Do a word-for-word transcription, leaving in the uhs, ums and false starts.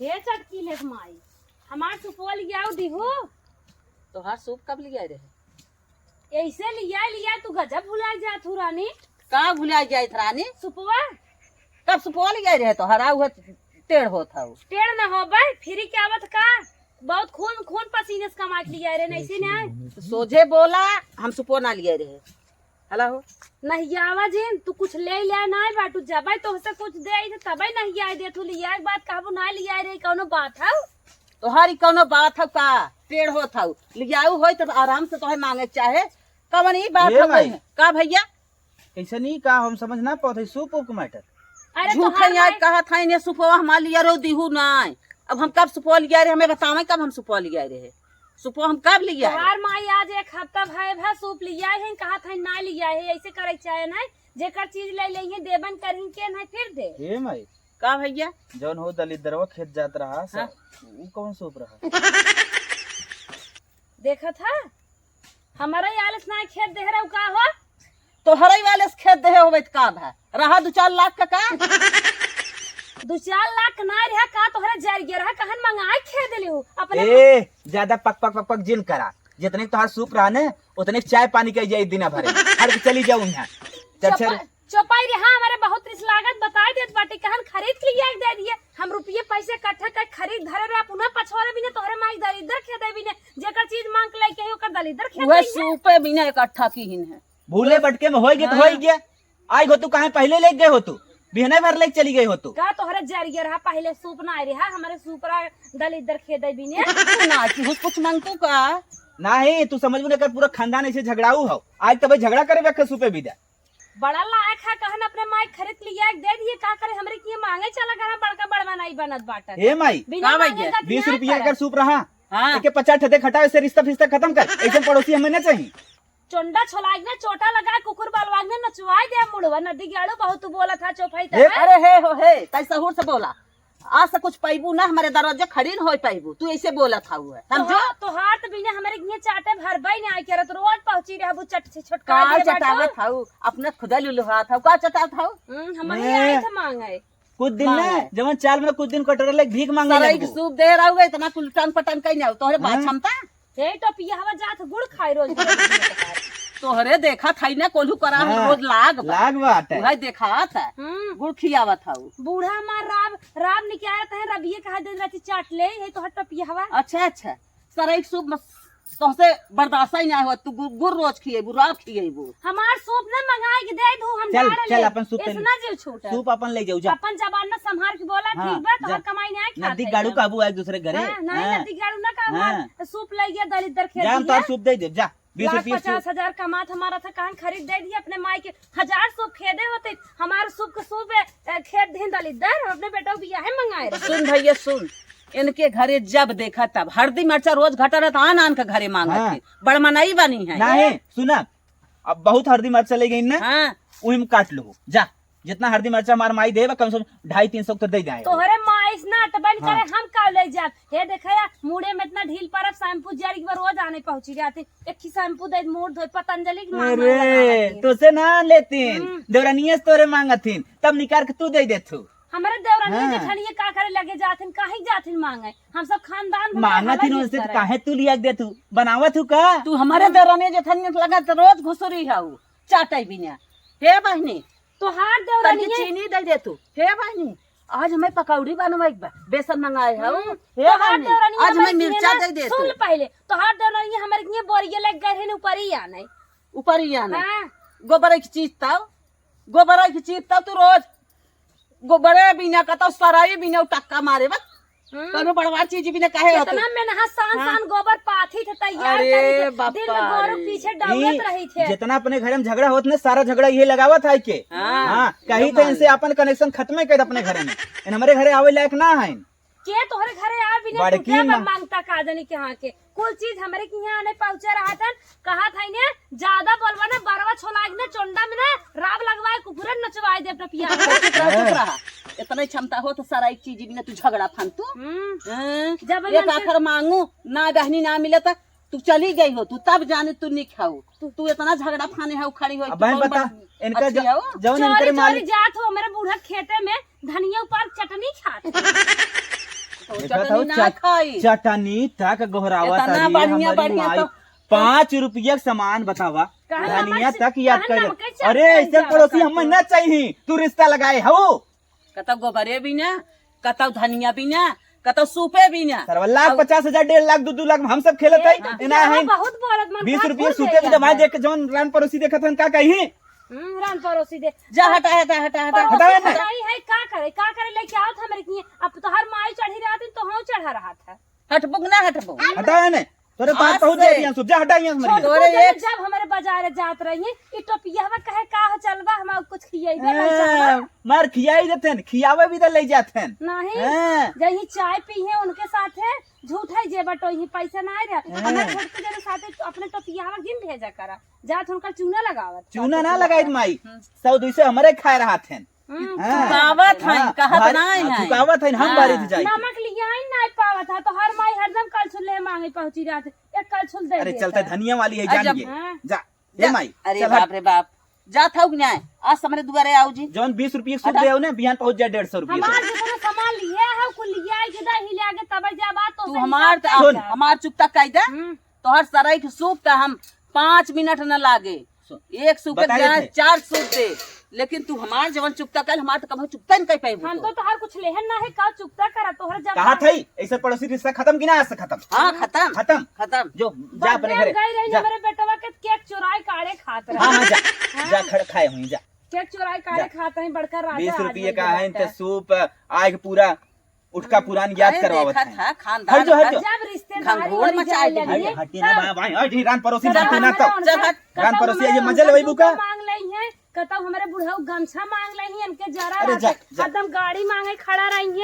हे चटकीले माई, हमार सुपवा लियाउ दिहू। तोहार सूप कब लियाए रहे? ऐसे लिया लिया तू गजब भुलाइ जात हू रानी। का भुलाइ जाइत रानी? सुपवा। कब सुपवा लियाए रहे तोहरा? उहे टेढ़ होत हऊ। टेढ़ न होबे, फिरी के आवत का? बहुत खून, खून पसीने से कमा के लियाए रहे, नहीं से ना। तो सोझे बोला, हम सुपवा ना लियाए रहे। हला हो। नहीं आवा जिन, तू कुछ ले ले नाइ बाटू, जबै तोहसे कुछ देइ, तबै नहीं आए दे, तू लियाए के बाद कहबू ना लियाए रहे, कौनो बात हौ? तोहारी कौनो बात हौ का? टेढ़ होत हौ, लियाऊ होई तब आराम से तोहे मांगे के चाहे। कौन ई बात ए हौ माई। कहीं? का भैया? कैसे नहीं का हम समझ ना पावत है सूप उप के मैटर। अरे झूठ तोहार है, आज माई कहत है, इन्हें सुपवा हमार लिया रहो, दिहू नाइ। अब हम कब सुपवा लिया रहे, हमें बतावे कब हम सुपवा लिया रहे। सुपवा हम कब लिया रहे? तोहार माई आज एक हफ्ता भय भा सूप लिया है, कहत है ना लिया है, ऐसे करे के चाहे ना। जेकर चीज ले ले है, देबन करिन के नहीं फिर दे। हे माई, का भैया? जौन हो दलिद्दरवा खेत जात रहा, हाँ। उ कौन सूप रहा? देखत है, हमरे आलस ना खेत देह रहू का हो? तोहरे वाले से खेत देहे होबे त का भा? रहा दू चार लाख का का? दू चार लाख ना रहा का? तोहरे जरिए रहा, कहन मंगाई खेत ले हो अपने। ए, ज्यादा पक पक पक पक जिन करा। जितने के तोहार सूप रहा ने, उतने के चाय पानी कइ जाई दिना भरे। हर के चली जाऊ यहाँ। चल, चल। चोपाई रे, हाँ, हमरे बहुत रिस लागत, बताइ देत बाटी, कहन खरीद के लिया के दे दिए। हम रुपये पैसे इकट्ठा कर खरीद धरे रहे, पुनः पछोरे बिने तोहरे माई दलिद्दर खेदे बिने, जेकर चीज मांग के लेके आई, ओकर दलिद्दर खेदे उहे बिने। सूपे बिने इकट्ठा किहिन है। भूले बटके में होई गए तो हाँ। होई गए। आई हो तू कहाँ पहले लेके गए हो तू, बिहने भर लेके चली गई हो तू। का तोहरे जरिए रहा, पहले सूप ना आए रहा, हमरे सूप रहा दलिद्दर खेदे बिने। तू ना कि हुस कुछ मांगतू का? नाही, तू समझ में कर पूरा खानदान ऐसे झगड़ाऊ हो। आज तबे झगड़ा करे बेखे सूपे बिदा। बड़ा लायक है, कहन अपने माई खरीद लिया, एक दे दिए, का करे, हमरे किए मांगे चला घर, बड़का बड़वा नहीं बनत बाटन। हे माई, बिना का मांगे भैया? का बीस बियाह रुपया करा। कर सूप रहा, हाँ। एके पचास ठे दे, हटाओ, ऐसे रिश्ता फिश्ता खत्म कर, ऐसे पड़ोसी हमें ना चाहिए। चोंडा छोलाइक ना, चोटा लगाए, कुकुर बलवाइक ना, नचवाई दे मुड़वा, नदी गाड़ू बहुत तू बोलत है, चोफाई हे, तहार। अरे हे हो हे, तै सहूर से बोला। आज से कुछ पैबू ना, हमारे दरवाजे खड़ी न होई पैबू। तू ऐसे बोलत हऊ है, समझो? तोहार, तोहार तो बिना हमरे किए चाटे भरबई ना आई करत, रोज पहुंची रहबू चट से छोटका का दे बाटू। चटावत हऊ? अपने खुदा लुलुहात हऊ, का चटावत हऊ? हम्म, हम ही ए, आए थे मांगे। कुछ दिन ना, मांगे। जवन चाल में कुछ दिन कटोरा लेके भीख मांगे सराई लगबू। के सूप दे रहू है, इतना कुल टन पटन कहीं नहीं आऊ। तोहरे बात हाँ। क्षमता? हे टोपिया हवा जात गुड़ खाए रोज रोज। तोहरे देखा थाई ना कोल्हू करा हम हाँ, रोज लाग बा। लाग बाटे। उहे देखात है। हम्म। गुड़ खियावत हऊ। बूढ़ा हमार राब, राब निकालत है, रबिये कहा दे रहती चाट ले, हे तोहर टोपिया हवा। अच्छा, अच्छा। सराई के सूप मस-, तोहसे बर्दाश्त ही ना हो, तू गु-, गुड़ रोज खिएबू, राब खिएबू। हमार सूप ना मंगाई के दे दू, हम चल, जा रहे चल, ले। अपन सूप पहन। इतना जीव छूटा। सूप अपन ले जाऊ, जा। अपन जबान ना संभार के बोला, हाँ, ठीक बा, जा। तोहर कमाई ना खात नदी है गाड़ू सब। काबू आए दूसरे घरे। हाँ, नहीं, हाँ। नदी गाड़ू ना काबू हाँ। आए। सूप ले गया, दलिद्दर खेत जा, हम दिया। तोहर सूप दे दे, जा। बीस लाख रुपया सूप। पचास हजार कमात हमारा था, कहन खरीद दे दिए अपने माई के। हजार सूप खेदे होते, हमार सूप के सूप, ए, खेत दिन दलिद्दर, अपने बेटा को बियाहे मंगाए रहे। सुन भैया, सुन, इनके घरे जब देखा तब हरदी मरचा रोज घटा रहत, आन आन के घरे मांगत हाँ। थी। बड़ मनई बनी है। नहीं, सुना, अब बहुत हरदी मरचा ले गई ना, हाँ। उही में काट लो, जा। जितना हरदी मरचा हमार माई देबा, कम से कम ढाई तीन सौ तो दे जाए। तोहरे माई से ना अटबन हाँ। करे, हम का ले जाब? हे देखे या, मूड़े में इतना ढील परब, शैम्पू जरी के रोज आने पहुंची जाती। एक ही शैम्पू दे, मूड़ धोए, पतंजलि के मामा अरे, लगावत है। तो से ना लेतीन, हम्म। देवरानिये से तोरे मांगथिन, तब निकाल के तू दे देथू। हमरे देवरानिये हाँ। जेठानिये का करे लगे जाथिन, काहे जाथिन मांगे? हम सब खानदान भर मांगथिन हवा उनसे, जिस तो तरह। काहे तू लिया के देथू? बनावत हू का? तू हमारे हम्म। देवरानिये जेठानिये लगा तो रोज घुसुरी हऊ, चाटे बिना। हे बहिनी, तोहार तनकी देवरानिये चीनी दे दे तू। हे बहिनी, आज हमें पकौड़ी बनवाई बा, बेसन मंगाए हऊ। हम्म, हे तोहार बहिनी, देवरानिये आज हमें हमारे किए मिर्चा ना, दे दे सुन तू। ले पहले, तोहार देवरानिये हमारे किए बोरिये लेके गए हैं ऊपर ही आने। ऊपर ही आने। हाँ। गोबर की चीज ताऊ, गोबर की चीज ताऊ तू रोज गोबरे बिना कतौ सराई बिना टक्का मारे बा। हम्म। कौनो बड़वार चीज बिना काहे होत? कितना मेहनत सान हाँ। सान गोबर पाथी थे तैयार अरे करी थे। दिन में बापा गोरू रे। पीछे दौड़त ई रही थे। जितना अपने घरे में झगड़ा होत ने, सारा झगड़ा ये लगावत है के? हाँ। हाँ, कही थे इनसे अपन connection खत्म कर दे अपने घरे में। इन हमारे घरे आवे लायक ना है। के तोहरे घरे आवे बिना बड़की टूटे में माँ। मांगता का जानी के हाँ के। कुल चीज हमरे के यहाँ आने पहुँचे रहत हन। कहा था इन्हें, ज्यादा बोलबा ना, बरवा छोलाए के ना, चोंडा में ना, राब लगवाए, कुकुरन नचवाए दे अपना पिया। चुप रहा, चुप रहा। इतना ही क्षमता हो तो सारा एक चीज बिना तू झगड़ा फान तू। हम्म। हाँ? जब एक इनसे आखर मांगू, ना बहनी ना मिले तो तू चली गई हो, तू तब जाने तू नहीं खाऊ। तू, तू इतना झगड़ा फाने है, खड़ी हो, अब तू बहन कौन बता, बड़-, इनका अच्छी ज-, है वो? जौन इनके चोरी, चोरी मालिक जात हो मेरे बूढ़ा खेते में, धनिया ऊपर चटनी खात। देखा चटनी था, ना चट-, खाई। चटनी तक गोहरावा इतना तारी बढ़िया, हमारी बढ़िया माई। तो पाँच रुपया के सामान बतावा, कहाँ धनिया नमक से, तक याद कहाँ कर। नमक के अरे, चटनी ऐसे जावा पड़ोसी हमें ना चाहिए, तू रिश्ता लगाए हो। कतौ गोबरे भी ना, कतौ धनिया भी ना, कतौ सूपे भी ना। सरवा लाख और पचास हजार, डेढ़ लाख, दू दू लाख में हम सब खेलत ए, है, तो इना यहाँ है। बहुत बोलत मन बीस रुपया सूपे भी दे। भाई देख के जौन रान पड़ोसी देखत हन, का कही? हम्म, रान पड़ोसी दे। जा, हटा, हटा, हटा, हटा। पड़ोसी हटावे ना। हटाई है, का करे, का करे लेके आवत हमरे किए। अब तो हर माई चढ़ी रहत है, तो हम चढ़ा रहत है। हटबो कि ना हटबो? हटावे ने। तोरे बात आज बहुत से। ज्यादा है, सुबह हटा यहाँ से मरिया। छोटकू तोरे जब, एक जब हमरे बाजार जात रही, ई टोपिया हवा कहे का हो चलबा, हम कुछ खियाइबे ना ए, चलबा। मार खियाई देते हैं, खियावे भी तो ले जाते हैं। नहीं, हैं? जही चाय पी है उनके साथ है, झूठ है जे बटो ही पैसा ना आए रहे। हैं? हमारे छोटकू जब साथे तो अपने टोपिया हवा गिन भेजा करा, जात उनका चूना लगावत। चूना ना लगाई माई, हम्म। सौ दुई सौ हमारे खाए रहा थे। हम्म, हाँ, चुकावत हईं, हाँ, कहत भारी, नाहीं हाँ, हईं। चुकावत हईं, हम हाँ। बारी से जाई। नमक लियाई नाहीं पावत है, तो हर माई हरदम कलछुल ले मांगे पहुंची रहत है। एक कलछुल दे अरे देता चलते है। धनिया वाली है, अरे जान जब ये। हाँ। जा, जा। ए माई, अरे चल हट। बाप रे बाप, जात हऊ कि नाहीं? आज हमरे दुआरे आओ जी। जौन बीस रुपये सूप हटा। दे हो ना, बिहान पहुंच जाए डेढ़ सौ रुपये हमार का। जितना सामान लिए है, कुल लिया के दा, ही लिया के तब जा बात तो तू सही हमार साथ त-, जाए सुन। जा। हमार चुकता कायदा। हम्म। तोहर सराय के सूप त हम पाँच मिनट न लागे। सुन, एक सूप के बताए बजाय थे। चार सूप दे, लेकिन तू हमार जवन चुकता कल, हमार त कबहू चुकता न कर पाइबू हम तू। तो तोहार कुछ लेहन ना है, का चुकता करा, तोहर जब कहा था ही, ऐसे पड़ोसी रिश्ता खत्म कि ना आज से खतम? हाँ, खतम। खतम। खतम। जो, जा अपने बर्थडे घरे, में गई रही, जा। हमरे बेटवा के केक चुराई काढ़े खात रहे। हाँ, हाँ, जा। हाँ। जा, खड़-, खाए हुई, जा। केक चुराई काढ़े जा। खात हैं, बड़का राजा बीस आज रुपये होइके का है, बाटे। इनके सूप, आग पूरा उठका पुरान याद अरे, करवावत देखत हैं। है, खानदान हट जो, हट का जो। जब रिश्तेदारी घंघोर वाली मचाई जाए दे। लगी, हट, हट, ना, तब भाई, भाई, हट, रान पड़ोसी चल, बात ना तो। चल, हट। रान परोसी, ये मजा लेबै बुका? मांग लई है, कतौ हमरे बुढ़ऊ गमछा मांग लई है, इनके जरा अरे, जा, रहते, जा। हरदम गाड़ी मांगे खड़ा रही है।